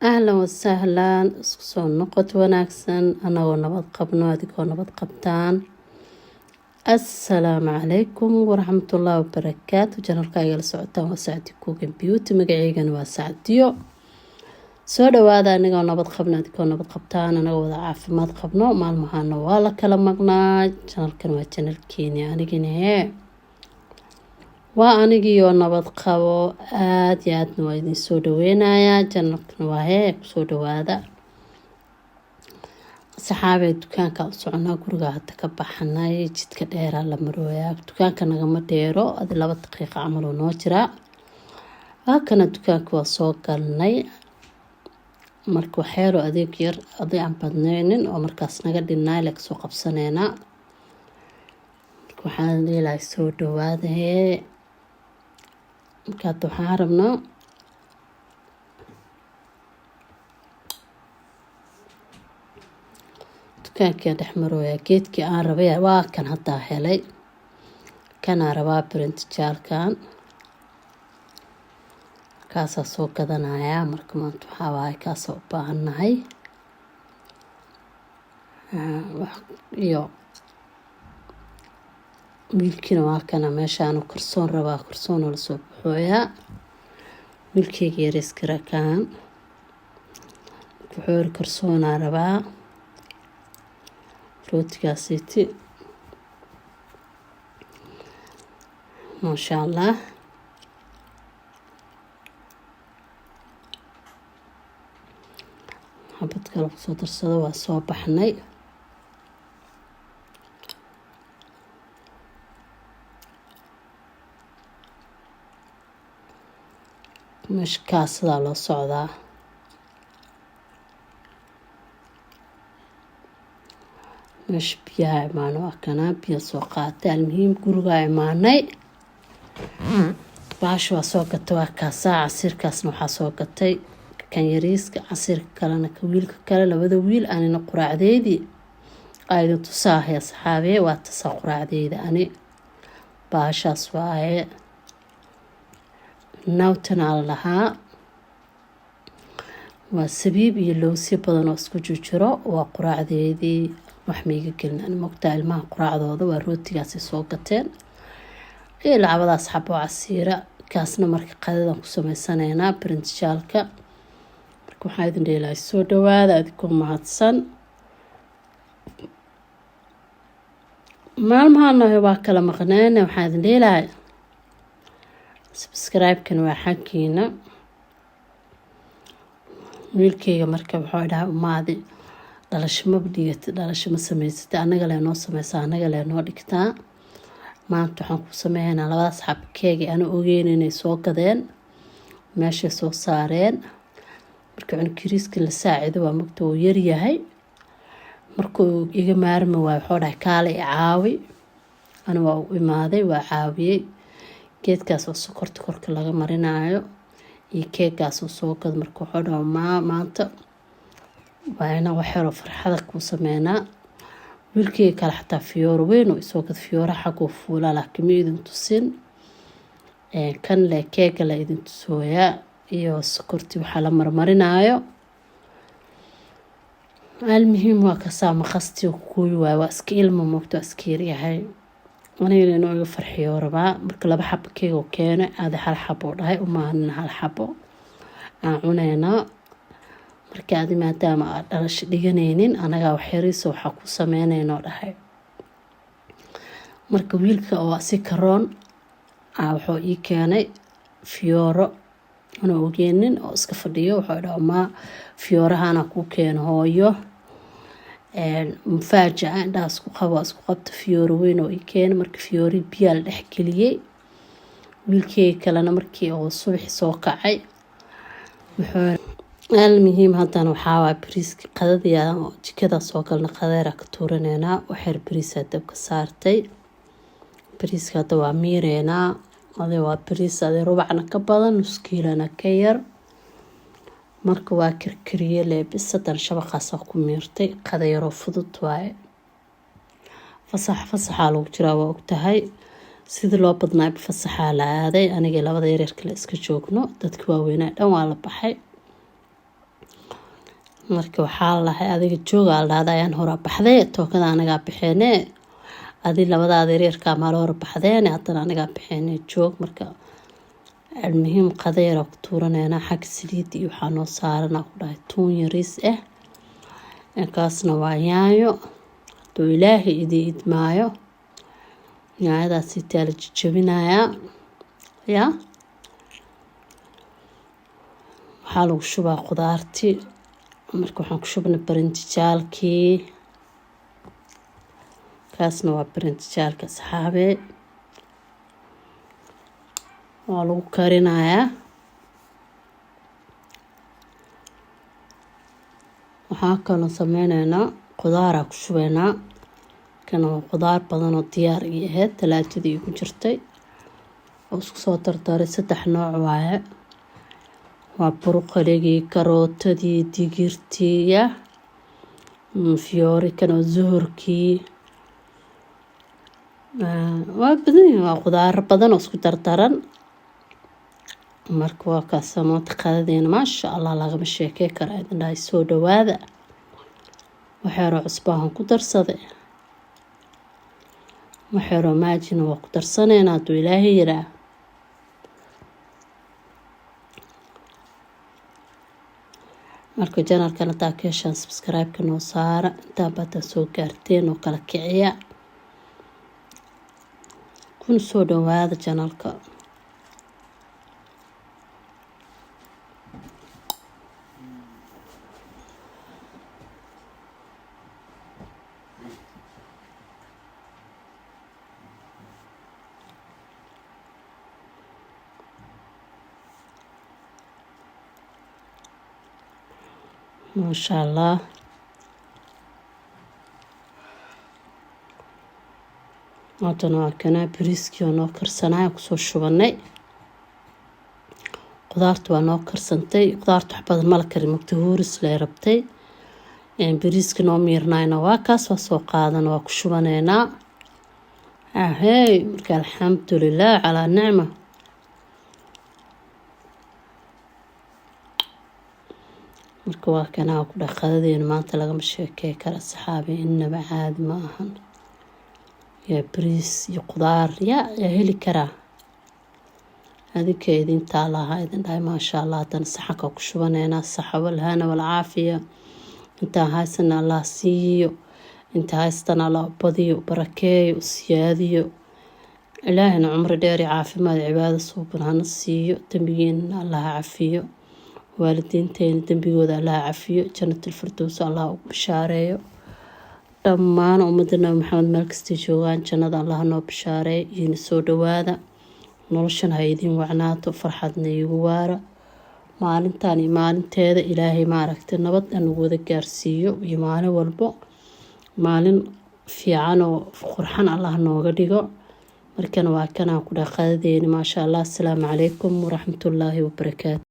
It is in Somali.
Ahlan wasahlan, isku soo noqod wanaagsan, anagoo nabad qabno, adigoo nabad qabtaan. Assalaamu calaykum waraxmatullaahi wabarakaatu. Channelka igala socotaan waa Sacdi Cooking Beauty, magaceygana waa Sacdiyo. Soo dhawaada, anigoo nabad qabno, adigoo nabad qabtaan, anagoo wada caafimaad qabno. Maalmahana waa la kala maqnaa. Channelkan waa channelkeeni, anigina hee waa anigiioo nabad qabo. Aada iyo aadna waa idin soo dhaweynayaa. Channelkan waa hee kusoo dhawaada, saxaabee. Dukaanka u soconaa, guriga hadda ka baxnay, jidka dheeraa la marooyaa. Dukaanka nagama dheero, adi 2 daqiiqa camal oo noo jiraa. Waakana dukaanka waa soo galnay. Marka waxyaalo adeeg yar aday aan badneynin oo markaas naga dhinnaay la kasoo qabsaneynaa. Marka waxaan leelahay soo dhawaadahee. Marka hadda waxaan rabnaa dukaankii dhex marooyaa. Geedkii aan rabay waa kan, haddaa helay. Kanaa rabaa, printjaalkan kaasaa soo gadanayaa. Marka maanta waxaa waaye kaasaa u baahannahay iyo wiilkiina waa kana meeshaanu karsoon rabaa, karsoonoo lasoo baxooyaa. Wiilkeyga yariiska rakaan wuxuu iri karsoonaa rabaa, rootigaasiiti. Maasha Allah, xabad kale kusoo darsado. Waa soo baxnay. Meesha kaasadaa loo socdaa. Meesha biyaha imaano, waa kanaa biya soo qaatay. Almuhiim, gurigaa imaanay, baasha waa soo gatay, waa kaasaa. Casiirkaasna waxaa soo gatay kan yariiska, casiirka kalena ka wiilka kale, labada wiil. Anina quraacdeydii aa idin tusaahay, asxaabee. Waa tasaa quraacdeyda ani, baashaas waaye, nawtanaa la dhahaa. Waa sabiib iyo lowsyo badan oo isku jijiro. Waa quraacdeedii, wax maiga gelin ani, mogtaa ilmaha quraacdooda waa rootigaasay soo gateen iyo lacabadaas xabo casiira. Kaasna marka qadadan ku sameysanaynaa, brintjaalka. Marka waxaa idin dheelahay soo dhawaada, adigoo mahadsan. Maalmahana waa kala maqneen. Waxaa idin dheelahay subscribe-kan waa xaggiina. Wiilkeyga marka wuxuu dhahay, umaadi dhalasho maba dhigata, dhalasho ma sameysata, anaga lee noo sameysaa, anaga lee noo dhigtaa. Maanta waxaan ku sameynaa labadaas xab keegi ana ogeyn inay soo gadeen, meeshay soo saareen. Marka cunkiriiska la saacido waa mogta, uu yaryahay. Markuu iga maarmi waayo, wuxuu dhahay kaale i caawi. Ana waa u imaaday, waa caawiyey. Geedkaas oo sokorta korka laga marinaayo iyo keegaas oo soo gado. Marka wuxuu dhaha, maa maanta waa inaan waxyaroo farxada kuu sameynaa. Wiilkeyga kale xataa fiyooro weyn oo isoo gad, fiyoora xaguu fuulaa, laakiin ma idin tusin. Kan le keega la idin tusooyaa iyo sokortii waxaa la marmarinaayo. Almuhiim, waa kasaa maqastii kuuyi waayo, waa iska ilma moogta, waa iska yaryahay. Anigana inuu iga farxiyo rabaa. Marka laba xabo keeg oo keenay, aada hal xabo dhahay umaahanina, hal xabo aan cuneynaa. Marka adi maadaama aad dhalasho dhiganaynin, anagaa waxyariisa waxaa ku sameyneynoo dhahay. Marka wiilka oo si karoon wuxuu ii keenay fiyooro ana ogeenin oo iska fadhiyo. Wuxuu dhaha, maa fiyoorahana ku keeno hooyo, mufaajaca, indhaha isku qabo, isku qabta. Fiyooro weyn oo ii keenay. Marka fiyoori biyaa la dhex geliyey. Wiilkeyga kalena markii uu subaxi soo kacay wuxuu, almuhiim, haddana waxaa waay bariiska qadadii jikada soo galna, qadeera ka tuuraneynaa. Waxyar bariisaa dabka saartay. Bariiska hadda waa miireynaa. Ade waa bariis ade rubacna ka badan, nus kiilana ka yar. Marka waa karkariye leebis, haddana shabaqaasaa ku miirtay. Qada yaroo fudud waaye. Fasax fasaxaa lagu jiraa, waa ogtahay. Sidii loo badnaayba fasaxaa la aaday. Anigii labada yaryarka la iska joogno, dadka waaweynaa dhan waa la baxay. Marka waxaa lahay adiga joogaa la dhahda, ayaan hora baxday, tookada anagaa baxeene, adi labadaada yaryarkaa maala hore baxdeen, haddana anagaa baxeene, joog. Marka almuhiim, qadeera ku tuuraneynaa. Xagga saliid iyo waxaa noo saaranaa ku dhahay tuun yariis ah. Kaasna waa yaanyo, hadduu Ilaahay idii idmaayo. Yaanyadaasi taa la jajabinayaa. Yaa waxaa lagu shubaa qudaartii. Marka waxaan ku shubnay barintijaalkii. Kaasna waa barintijaalka, asxaabe, waa lagu karinayaa. Waxaa kaloo sameyneynaa qudaaraa ku shubeynaa. Kana waa qudaar badan oo diyaar ii ahayd, talaajadii igu jirtay oo isku soo dardaray. Saddex nooc waaye: waa broccoli-gii, karootadii, digirtii, ya fiyoori. Kana waa zuhurkii. Waa badan yihiin, waa qudaaro badan oo isku dardaran. Marka waa kaasa maanta qadadeena, maasha Allah, lagama sheekey kara idin dhahay. Soo dhawaada. Waxyaroo cusbaahan ku darsaday, waxyaroo maajina waa ku darsaneynaa, hadduu Ilaahay yiraa. Marka channel-kan hadaa ka heshaan, subscribe-ka noo saara. Intaan badaa soo gaarteen oo kala kiciya, kuna soo dhawaada channel-ka. Maasha Allah. Haddana waa kanaa bariiskii oo noo karsanaya, kusoo shubanay. Qudaarta waa noo karsantay. Qudaarta wax badan mala karin, mugta huuris lay rabtay. Bariiska noo miirnayna waa kaas, waa soo qaadan, waa ku shubaneynaa. Ahey, marka alxamdulilah calaa nicma. Marka waa kanaa ku dheh qadadeena maanta, lagama sheekey kara, saxaabi, inaba caadi ma ahan. Yaa bariis iyo qudaar yaa heli karaa? Adinka idin taalaha idin dhahay. Maasha Allah. Haddana saxanka ku shubaneynaa. Saxa walhana walcaafiya. Intaan haysana Allah siiyo, inta haystana Allah badiyo, barakeeyo, siyaadiyo. Ilaahina cumri dheer iyo caafimaad, cibaado suuban hana siiyo. Dembigeena Allah cafiyo, waalidiinteena dembigooda Allah cafiyo, Jannatul Firdows Allah ugu bishaareeyo. Dhammaan ummadda Nabi Maxamed meel kastay joogaan, jannada Allah noo bishaareeyo. Iina soo dhawaada, noloshan ha idiin wacnaato, farxadna iigu waara. Maalintan iyo maalinteeda Ilaahay maaragtay nabad nagu wada gaarsiiyo, iyo maalin walbo maalin fiican oo qurxan Allah nooga dhigo. Markana waa kanaan ku dhaqadadeeni, maasha Allah. Asalaamu calaykum waraxmatullaahi wabarakaatu.